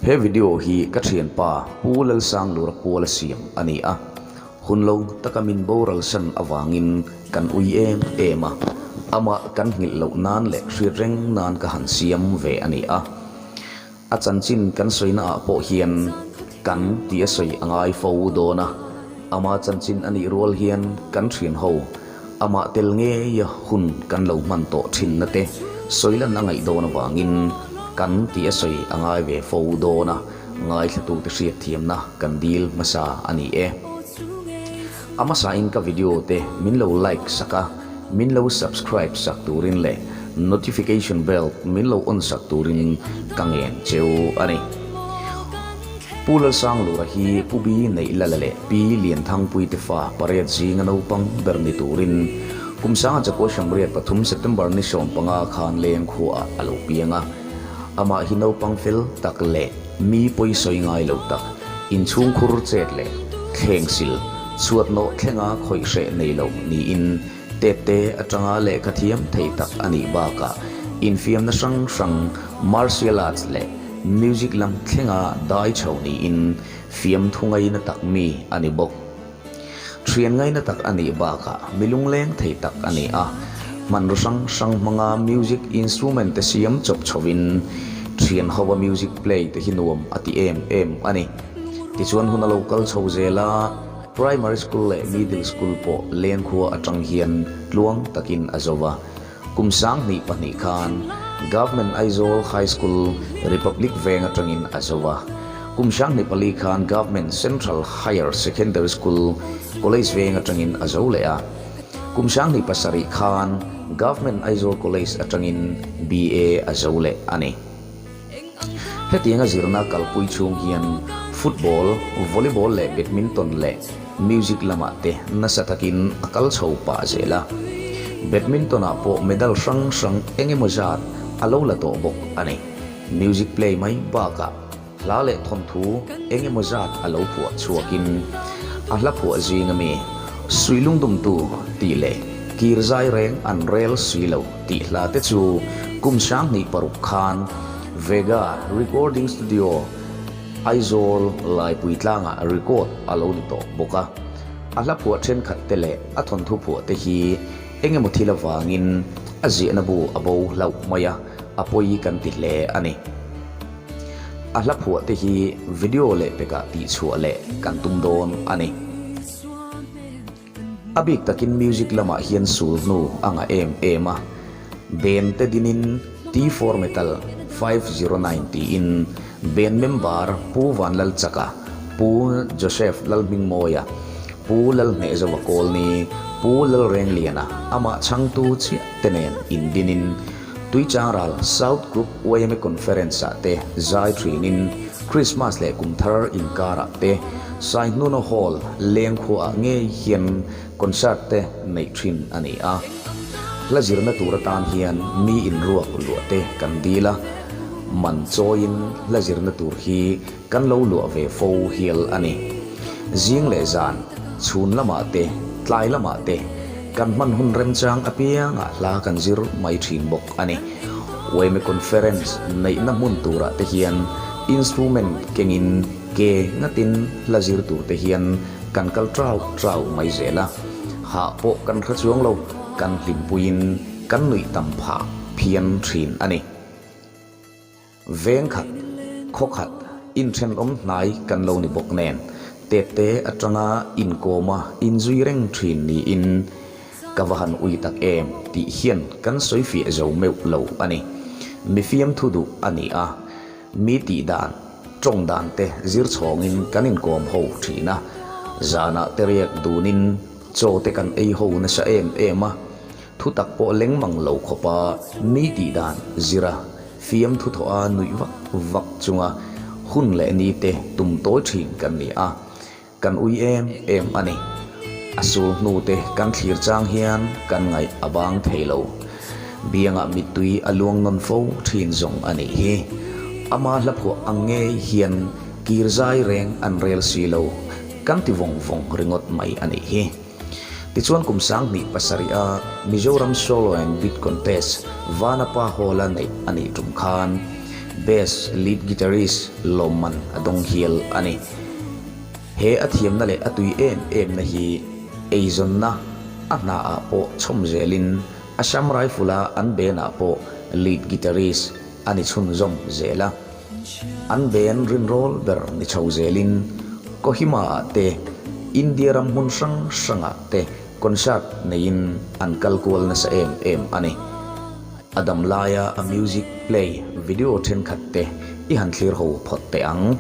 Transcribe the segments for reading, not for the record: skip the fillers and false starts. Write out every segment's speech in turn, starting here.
He video hi ka thianpa Pu Lalsanglura puala siam a ni a, hun lo taka min boral san avangin kan ui em em a, amah kan nghilh loh nan leh hriat reng nan ka han siam ve a ni a. A chanchin kan sawina ah pawh hian kan tih a sawi a ngai fo dawn a, ama chanchin a nih rual hian kan thian ho amah tel ngeia hun kan lo hman tawh thinna te sawi lan a ngaih dawn avangin kan tih a sawi a ngai ve fo dawn a, ngaithlatute hriatthiamna kan dil hmasa a ni e. A hmasain ka video te min lo like sak a, min lo subscribe sak turin leh notification bell min lo on sak turin ka ngen cheu a ni. Pu Lalsanglura hi Pu Bi Neihlala leh Pi Lianthangpui te fa pariat zinga naupang ber ni turin kum sanga chakua Shamriat pathum September ni 15 khan leng khuaah a lo piang a. Amah hi naupang fel tak leh mi pawisawi ngai lo tak, inchhungkhur chet leh thleng sil, chhuat nawh thlenga khawih hreh nei lo niin tette atanga lehkha thiam thei tak a nih bakah infiamna hrang hrang, martial arts leh music lam thlenga dai chho niin fiamthu ngaina tak mi a ni bawk. Thian ngaina tak a nih bakah mi lungleng thei tak a ni a, hmanraw hrang hrang hmanga music instrument te siam chawp chhovin thian hoa music play te hi nuam a ti em em a ni. Tichuan hun a lo kal chho zel a, primary school leh middle school pawh lengkhua atang hian tluang takin a zo va. Kum 2002 khan Government Aizawl High School, Republic Veng atangin a zo a. Kum 2004 khan Government Central Higher Secondary School, College Veng atangin a zo leh a. Kum 2007 khan Government Aizawl College atangin BA a zo leh a ni. Hetianga zirna kalpui chhung hian football, volleyball leh badminton leh music lamah te nasa takin a kal chho pah zel a. Badminton ah pawh medal hrang hrang eng emaw zat a lo la tawh bawk a ni. Music play mai bakah hla leh thawnthu eng emaw zat a lo phuah chhuakin a hla phuah zing ami Suilungdumtu tih leh Kir zai reng an rel si lo tih hla te chu kum 2006 khan Vega Recording Studio, Aizawl Laipui tlangah record a lo ni tawh bawk a. A hla phuah thenkhat te leh a thawnthu phuah te hi eng emaw thil avangin a ziahna bu a bo hlauh mai a, a pawi kan ti hle a ni. A hla phuah te hi video leh pekah tihchhuah leh kan tum dawn a ni. A bik takin music lamah hian sul hnu a ngah em em a, band te dinin T-four Metal 509 tiin band member Pu Vanlalchaka, Pu Joseph Lalhmingmawia, Pu Lalhnehzova Kawlni, Pu Lalrengliana amah chhangtu chiah te nen indinin Tuichangral South Group yma Conference-ah te zai thinin Krismas leh Kumthar inkarah te Saihnuna Hall lengkhuaah ngei hian concert te neih thin a ni a. Hla zirna tur atan hian mi inruak luah te kan dil a, man chawiin hla zirna tur hi kan lo luah ve fo hial a ni. Zing leh zan, chhun lamah te, tlai lamah te kan hman hun remchang apiangah hla kan zir mai thin bawk a ni. Yma Conference neihna hmun turah te hian instrument kengin ke ngatin hla zir tur te hian kan kal trau trau mai zel a. Hah pawh kan hre chuang lo, kan hlimpuiin kan nuih tam phah phian thin a ni. Veng khat, khaw khat, inthenawm hnai kan lo ni bawk nen, tette atanga inkawma inzui reng thin niin ka va han ui tak em tih hian kan sawi fiah zo meuh lo a ni. Mi fiamthu duh a ni a, mi tih dan, tawng dan te zir chhawngin kan inkawm ho thin a, zanah te riak dunin chaw te kan ei ho nasa em em a, Thu tak pawh leng mang lo khawpa mi tih dan zira fiam thu thawh a nuih vak vak chunga hun leh ni te tum tawi thin kan ni a, kan ui em em a ni. A sul hnu te kan thlir chang hian kan ngaih a bang thei lo. Biangah mittui a luang nawn fo thin zawng a nih hi. Ama hla phuah ang ngei hian kir zai reng an rel si lo kan ti vawng vawng ringawt mai a nih hi. Tichuan kum 2007 a Mizoram Solo and Beat Contest Vanapa Hall-a neih a nih tum khan. Best Lead Guitarist lawmman a dawng hial a ni. He a thiamna leh a tui em emna hi eizawnna a hnaah pawh chhawm zelin Assam Rifle-a an band-ah pawh lead guitarist a ni chhunzawm zel a. An band rinrawl ber ni chho zelin Kohima-ah te, India ram hmun hrang hrangah te concert neiin an kal kual nasa em em a ni. A dam laia a music play video thenkhat te i han thlir ho phawt teh ang.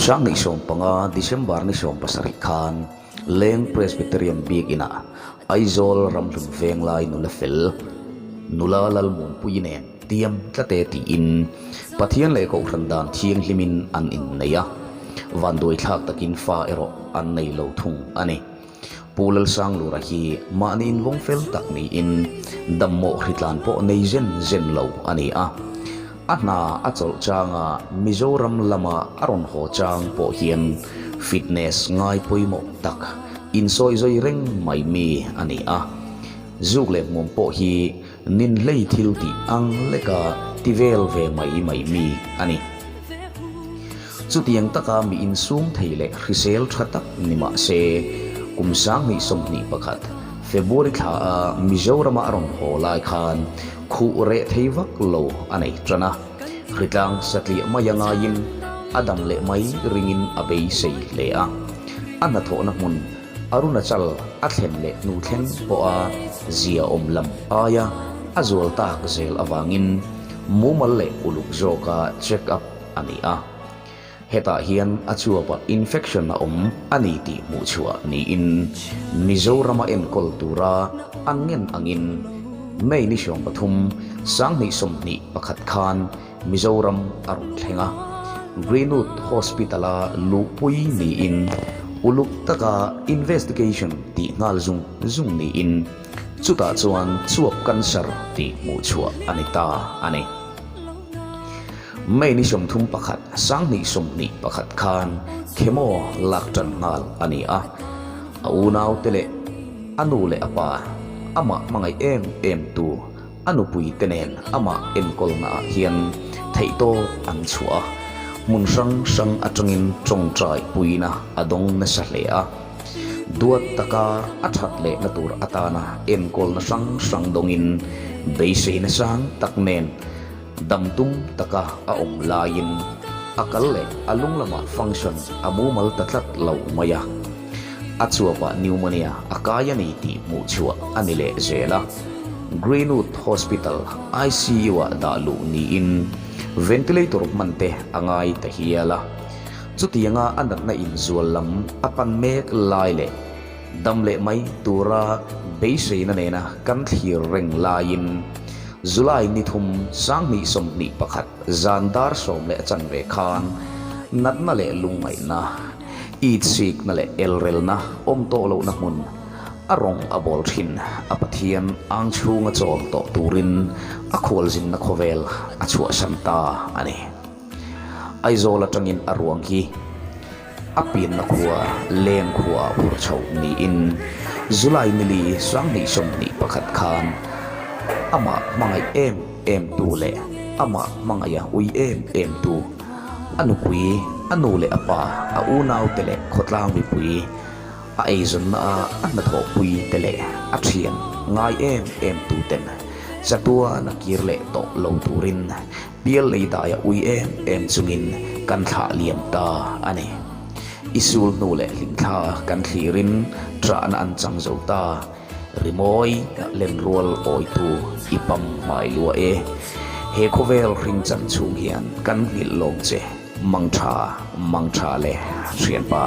2015 December ni 17 khan Leng Presbyterian Biakinah Aizawl Ramhlun Venglai nula fel, nula Lalmuanpuii nen tiam tlate tiin Pathian leh Kohhran dan thianghlimin an innei a, vanduaithlak takin fa erawh an nei lo thung a ni. Pu Lalsanglura hi mahni invawng fel tak niin dammawh hritlan pawh nei zen zen lo a ni a. A hna a chawlh changa Mizoram lama a rawn haw chang pawh hian fitness ngai pawimawh tak insawi zawi reng mai mi a ni a. Zuk leh hmuam pawh hi ninhlei thil tih ang leka ti vel ve mai mai mi a ni. Chutiang taka mi insum thei leh hrisel tha tak ni mah se, kum 2021 February thla a Mizorama a rawn haw lai khan khuh reh thei vak lo a nei tan a, hritlang satliah mai a ngaiin a dam leh mai ringin a beisei hle a. A hnathawhna hmun Arunachal a thlen leh hnu thleng pawha zia awm lam aia a zual tak zel avangin mumal leh uluk zawka check up a ni a. Hetah hian a chuapah infection a awm a ni tih hmuh chhuah niin Mizorama enkawl tura an ngen angin May ni 13, 2021 khan Mizoram a rawn thleng a. Greenwood Hospital-a luhpui niin uluk taka investigation tih nghal zung zung niin chutah chuan chuap cancer tih hmuh chhuah a ni ta a ni. May ni 31, 2021 khan chemo lak tan nghal a ni a, a unaute leh a nu leh a pa, amah hmangaih em em tu a nupui te nen amah enkawlna ah hian theihtawp an chhuah a, hmun hrang hrang atangin tawngtai puina a dawng nasa hle a. Duat taka a that lehna tur atana enkawlna hrang hrang dawngin beiseina sang tak nen Dam tum taka a awm laiin a kal leh a lung lamah function a mumal ta tlat lo mai a. A chuapah pneumonia a kai a ni tih hmuh chhuah a ni leh zel a. Greenwood Hospital ICU-ah dah luh niin ventilator hman te a ngai ta hial a. Chutianga a natna inzual lam a pan mek lai leh Dam leh mai tura beiseina nena kan thlir reng laiin July ni thum 2021 zan dar 10:15 khan natna leh lungngaihna, itsikna leh elrelna awm tawh lohna hmun a rawng a bawl thin a Pathian ang chhunga chawl tawh turin a khualzinna khawvel a chhuahsan ta a ni. Aizawl atangin a ruang hi a pianna khua Leng khuaah phur chhoh niin July nili 2021 khan amah hmangaih em em tu leh amah hmangaiha ui em em tu a nupui, a nu leh a pa, a unaute leh khawtlang mipui a eizawnna a a hnathawhpui te leh a thian ngai em em tuten chatuan a kir leh tawh lo turin Bial lei daia ui em em chungin kan thlah liam ta a ni. I sul hnu leh hlimthla kan thlirin ṭahna an chang zo ta. Rimawi lenrual awitu i pam hmai lua e. He khawvel hring chan chhung hian kan nghilh lawng che mangṭha mangṭha le thianpa.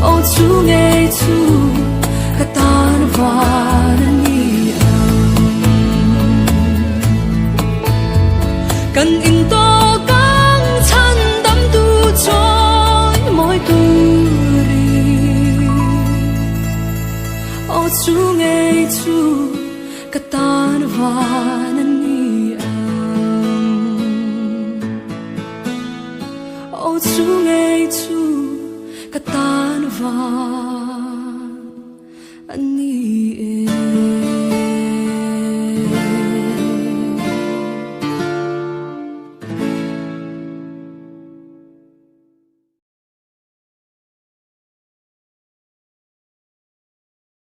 Aw chu ngei chu ka tan van a ni ang. Kan in tawk ang chhan dam tu chawi mawi turin. Aw chu ngei chu ka tan van a ni ang. Aw chu ngei chu ka tan van.